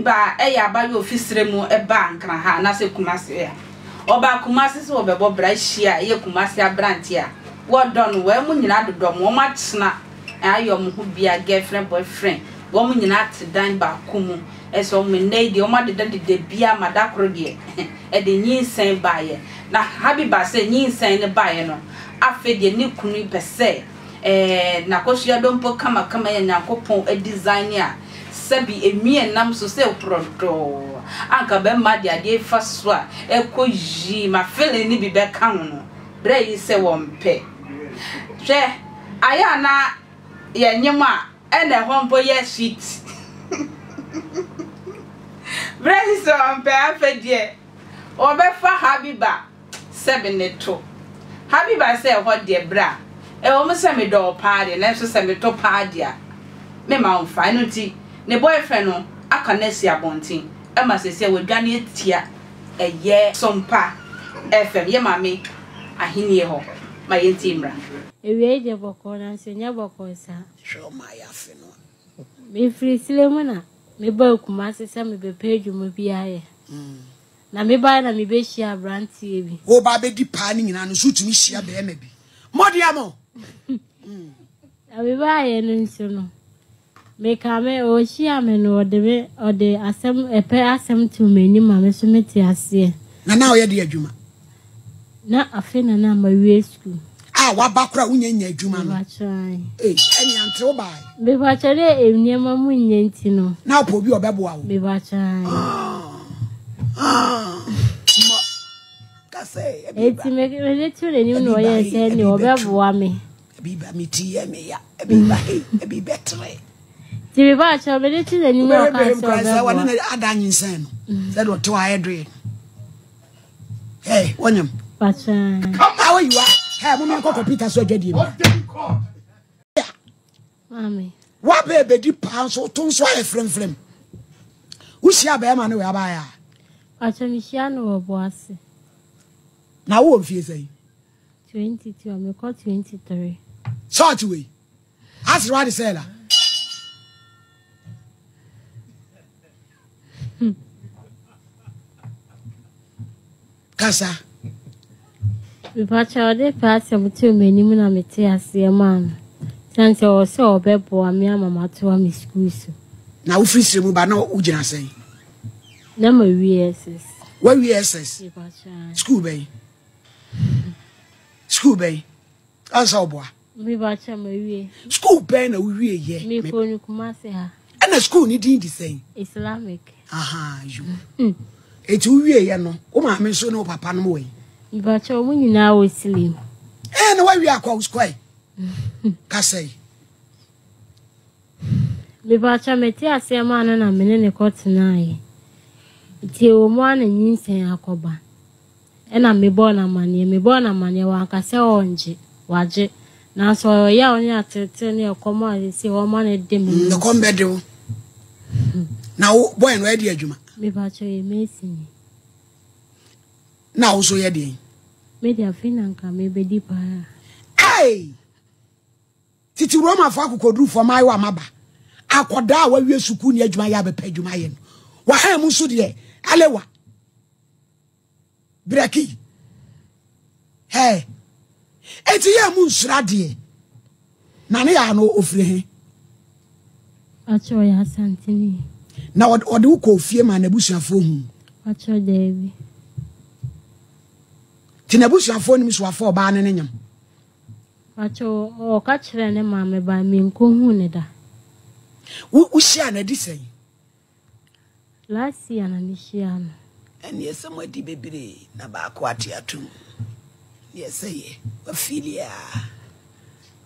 Habiba yɛ abayewa ofi serɛ mu baa Nkran ha anaasɛ Kumasi a. Ɔbaa Kumasi sɛ ɔbɛbɔ bra hyia ɛyɛ Kumasi aberanteɛ a wɔdɔ no, wɔn nyinaa dodɔ mo, wɔn atena ayɛ wɔn ho bia girlfriend boyfriend, wɔn nyinaa te dan baako mu, ɛsɛ wɔn nnɛ yi deɛ wɔn adeda deda bia ma da koro deɛ ɛde nyinsɛn baeɛ. Na Habiba sɛ nyinsɛn no baeɛ no, afei deɛ ne kunu pɛ sɛ Ɛɛ n'akosua dompo kamakama yɛ Nyankopɔn design a sɛbi enwi ɛnam so sɛ prɔdɔɔ anka bɛma de adeɛ fa so a ɛkɔ yii ma feeling no bi bɛka ho no berɛ yi sɛ wɔmpɛ hwɛ ayɛ a na yɛnyem a ɛna ɛhɔ mpo yɛ sweet berɛ yi sɛ wɔmpɛ afɛ deɛ wɔbɛfa habiba sɛ me ne to. Habiba sɛ ɛhɔ deɛ bra, ɛwɔ mu sɛ medɔ wo paa deɛ nanso sɛ meto paa deɛ a memma wo mfa. Ɛno nti ne boyfriend no aka no asi abɔnten ma seesei wadwane atia ɛyɛ Sompa FM yɛ maame ahennie hɔ. Ma yɛntie mmra. Awiei deɛ bɔkɔɔ nanso ɛnyɛ bɔkɔɔ saa. Hwɛ ɔma ayɛ afe no a. Mefiri Sile mu na mebaa Kumasi sɛ mebɛpɛ adwuma bi ayɛ. Na mebaeɛ na mebɛhyiaa aberanteɛ bi. Woreba abɛdi paa no nyinaa no nso wotumi hyia barima bi. Mmɔdeɛ mo! Na mebaeɛ no nso no, meka me ɔhyia me no ɔde me ɔde asɛm ɛpɛ asɛm too m'anim ma me so mete aseɛ. Na na ɔyɛ de adwuma? Na afei na na mawie sukuu. A waba koraa wonya nya adwuma no. Mepakyɛ. Ee, ɛne ante wo bae. Mepakyɛ dɛ nneɛma mu nyɛ nti no. Na wopɛ obi a ɔbɛboa wo. Mepakyɛ. Ah, ma kasa ebi ba. Eti me me to n'anim na ɔyɛ sɛ ne ɔbɛboa me. Ebi ba me ti yɛ me ya. Ebi ba hey, ebi bɛtere. Ti mepakyɛ me de to n'anim na ɔka sɛ ɔbɛboa. Wɔne ne ada nyinsɛn no. Sɛ de ɔte hɔ ayɛ doe. Hey, wonyam. Pakyɛ. How are you? Hey, mo menkɔ kɔpita so adwadie mu. Maame. Wabɛ bɛdi paa nso woto nso ayɛ fremfrem. Wohyia bɛrima no wɔ abaayɛ a? Pakyɛ mehyia no wɔ Boase. Na wowɔ mfie sɛn? 22 a mekɔ 23. Sɔɔte wei. Asere wade sɛ la. Kasa. Mepakyɛ ɔde pɛ asɛm too m'anim na mete aseɛ maa no. Sane sɛ ɔwɔ sɛ ɔbɛboa me ama matoa me sukuu so. Na wofiri sere mu ba na wogyina sɛn? Na mawie SS. Wawie SS? Sukuu bɛn? Sukuu bɛn? Ansa ɔboa. Mepakyɛ mawie. Sukuu bɛn na wowie yɛ? Mekɔ no Kumasi ha. Ɛna sukuu ne din de sɛn? Islamic. Aha, yo. Eti wowie yɛ no, wo maame nso ne wo papa no wɔ yi? Mepakyɛ wɔn nyinaa wɔ Silim. Ɛɛ na wawie akɔ sukuu yi? Kasa yi. Mepakyɛ mete aseɛ maa no na me ne ne kɔ tenaeɛ. Nti ɛwɔ mu a na nyinsɛn akɔba. Ɛna mebɔɔ no amaneɛ. Mebɔɔ no amaneɛ, wanka sɛ ɔngye, wagye. Nanso ɔyɛ ɔyaw ne ateetee ne ɛkɔm a seesei wɔma no de me no. Ɛkɔm bɛde wo. Na wo bɔyɛ no ɔyɛ de adwuma? Mepakyɛ ɔyɛ masoni. Na wo nso yɛ deɛn? Me deɛ afei na nka mebɛdi paa. Hey! Tete Romafo akokodurufo mmaayewa mmaba, akwadaa a wawie sukuu ne adwuma yɛ abɛpɛ adwuma ayɛ no. Wahan mu nso deɛ, alewa. Brɛki. Hɛ. Eti yɛ mu nsura adeɛ. Na ne yɛ ano ofiri he? Pakyɛ ɔyɛ Asanteni. Na ɔde wo kɔɔ fie ma n'abusuafoɔ hu? Pakyɛ daabi. Ti n'abusuafoɔ nim so afa ɔbaa ne ne nyam? Pakyɛ ɔka kyerɛɛ ne maame ba menkɔhuu ne da. Wo wohyia no adi sɛn? Last year na me hyia no. Ɛneɛ sɛ mo adi bebree na baako ate atom deɛ sɛ yɛ wafili a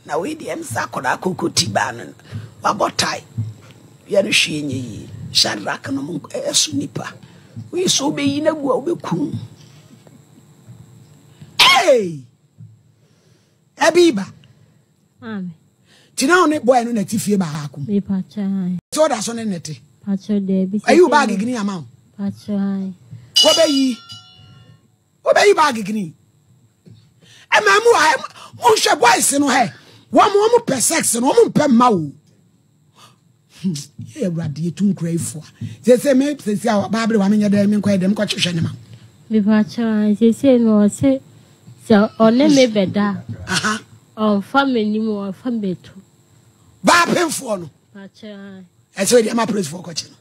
na wei deɛ ɛm sɛ akɔdaa koko ti baa no wabɔ tae yɛ no hwee nyɛ yie Shadrach no mo ɛso nipa wei sɛ wobɛyi no agu a wobɛkum hey! Ɛbi ba Maame. Ti na ɔne boy no na ti fie baako. Me pakyɛ han. Sɛ ɔda so ne ne te. Pakyɛ daabi. Ayi wo baagi gini ama wo. Pakyɛ han. Wobɛyi. Wobɛyi baagi gini. Ɛma mu a monhwɛ boys no hɛ. Wɔn wɔn pɛ sex no wɔn mpɛ mma wo. Yɛ awurade yɛtu nkura yi foa. Sese me sese a baabere wa menyɛ dɛ menkɔyɛ dɛ menkɔhwehwɛ ne ma. Mepakyɛw sese no ɔse sɛ ɔne me bɛda ɔmfa m'anim ɔmfa m'atu. Baapemfoɔ no. Ɛsɛ ɔde ama polisifoɔ kɔkye no.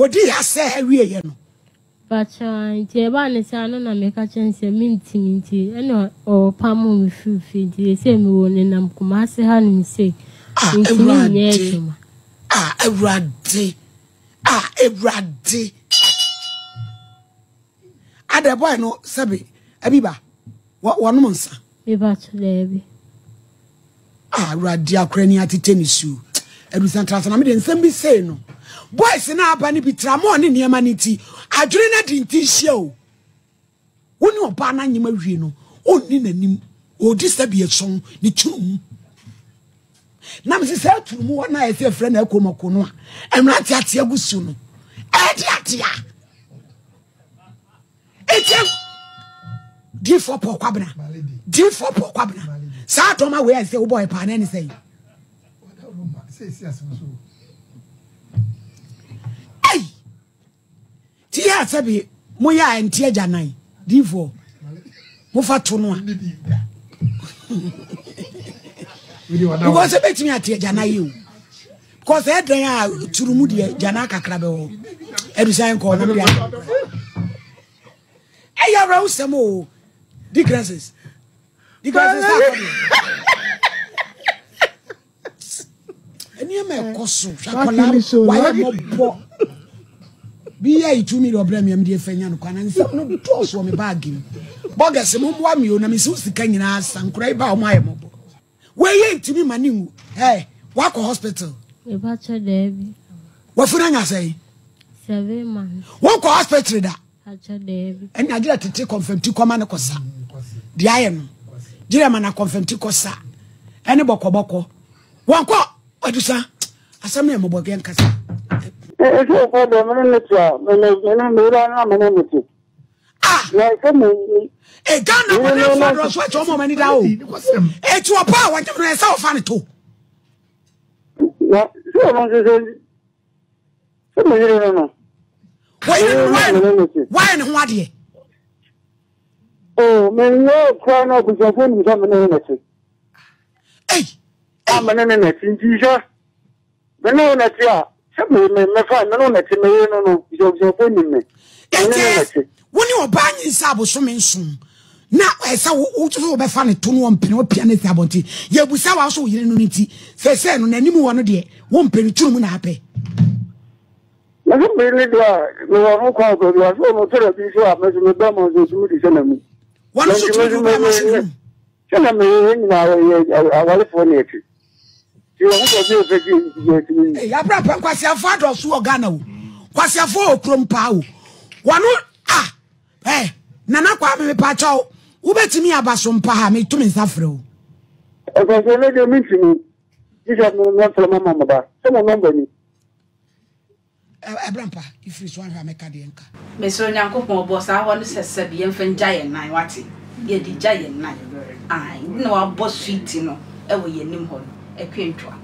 Wɔdi asɛ awieɛ no. Pakyɛw nti ɛbaa ne saa no na meka kyerɛ no sɛ mentumi nti ɛna ɔpamoo me firi fie nti seesei mewɔ nenam Kumasi hanom sei Ah, mentumi nyɛ Awurade. adwuma. Ah, Awurade. Ah, Awurade. Ada boy no sɛbe abiba wɔnom nsa. Mepakyɛw daabi. Ah, Awurade akora ni atete ne su. Adusa ntrasa na mede nsɛm bi sei no. Boys na aba no bi tramɔ ne nneɛma no nti, adwene no adi nti nhyia o. Wo ne ɔbaa no anyem awie no, ɔnni n'anim. Ɔdi sɛbi ɛsɔn ne tunu mu. Na mese sɛ atunu mu hɔ na ɛsɛ frɛ no akomako no a, mmerante ate agu so no, ɛde atea. Eti difoɔ pɔ kwabena difoɔ pɔ kwabena saa dɔm awei a sɛ wobɔ ɛpaa na ɛne sɛ yi. Ei ti yɛ asɛ bi mo yɛ a ɛnte agya nan difoɔ mofa to no a because ɛbɛtumi ate agya nan yi o. Because ɛdɛn a turu mu deɛ gyana kakra bɛwɔ adusan nkɔɔ no deɛ ɛyɛ awerɛhosɛm o di crisis di crisis akɔ deɛ nneɛma ɛkɔ so hwɛ akwadaa wayɛ mmɔbɔ bi yɛ itu mi de ɔbrɛ mi ɛmi de efa nya no kwan na nsɛm no dɔɔso wɔ mi baagi mu bɔgɛs mo mmoa mi o na mi si sika nyinaa sa nkora yi ba wɔn ayɛ mmɔbɔ. Wei yɛ ntumi ma ne nwu. Hey, wakɔ hospital. Mepakyɛ daabi. Wafunu anya sɛn? 7 months. Wokɔ hospital da? Pakyɛ daabi. Ɛna agyerɛ tete kɔnfɛmti kɔma ne kɔsa. Deɛ ayɛ no. Gyerɛ ma na kɔnfɛmti kɔsa. Ɛne bɔkɔbɔkɔ. Wɔnkɔ adusa. Asɛm no yɛ mmɔbɔ yɛn kasa. Ɛsɛ sɛ deɛ mene ne te a mene mene mewura no a mene ne te. Ah! E Ghana bɔ ne fa dɔrɔ so ɛkyɛ ɔmo ɔmo ani da o. Eti ɔpa a wɔnyɛ no ɛsɛ ɔfa ne to. Na sɛ ɔno nso sɛ sɛ mo yere no no. Wɔyere no wayɛ no wayɛ ne ho adeɛ. O menyɛ kura na abusuafoɔ nim sɛ mene ne nɛte. Ei! A mene ne nɛte nti hwɛ. Me ne wo na ɛte a, sɛ me, me, mɛfa, me ne wo na ɛte, me yere no no, abusuafoɔ nim me. Me ne no na ɛte. Wo ne ɔbaa nyinsa abosome nson na ɛsɛ wo wo so wobɛfa ne to no ɔmpene wopia no asi abɔnten yɛbusa wa so wo yere no no nti sɛsɛ no n'anim hɔ no deɛ wompɛ no turu mu na apɛ. Na sɛ me ne deɛ a mewɔ ho kwan baabi a sɛ ɔno tɛrɛ bi nso a me so me bɛma nso tumi de hyɛ n'amu. Wɔn nso tumi de wo bɛma hyɛ n'amu. Sɛ na me yɛn nyinaa yɛ awarefoɔ na yɛte. Ti wɔn ho baabi a ɛfɛ ti yɛ tumi yi. Ee abrapɛ nkwasiafo adɔso wɔ Ghana o. Nkwasiafo wɔ kurom paa o. Wɔn a ɛ Nana Kwame mepa kyɛw wobɛtumi aba so mpa ha meto me nsa frɛ o. Ɔsɔsɔ ne deɛ mentumi. Gye sɛ mɛfrɛ mama mo ba. Sɛ mo nɔmba ni. Ɛbra mpa ifiri so ahwɛ a mɛka deɛ nka. Mesrɛ Onyankopɔn ɔbɔ saa hɔ no sɛ sɛbi yɛmfa ngya yɛn nan wate yɛde gya yɛn nan ae nti na wabɔ sweet no ɛwɔ yɛn anim hɔ no ɛkwe ntwa.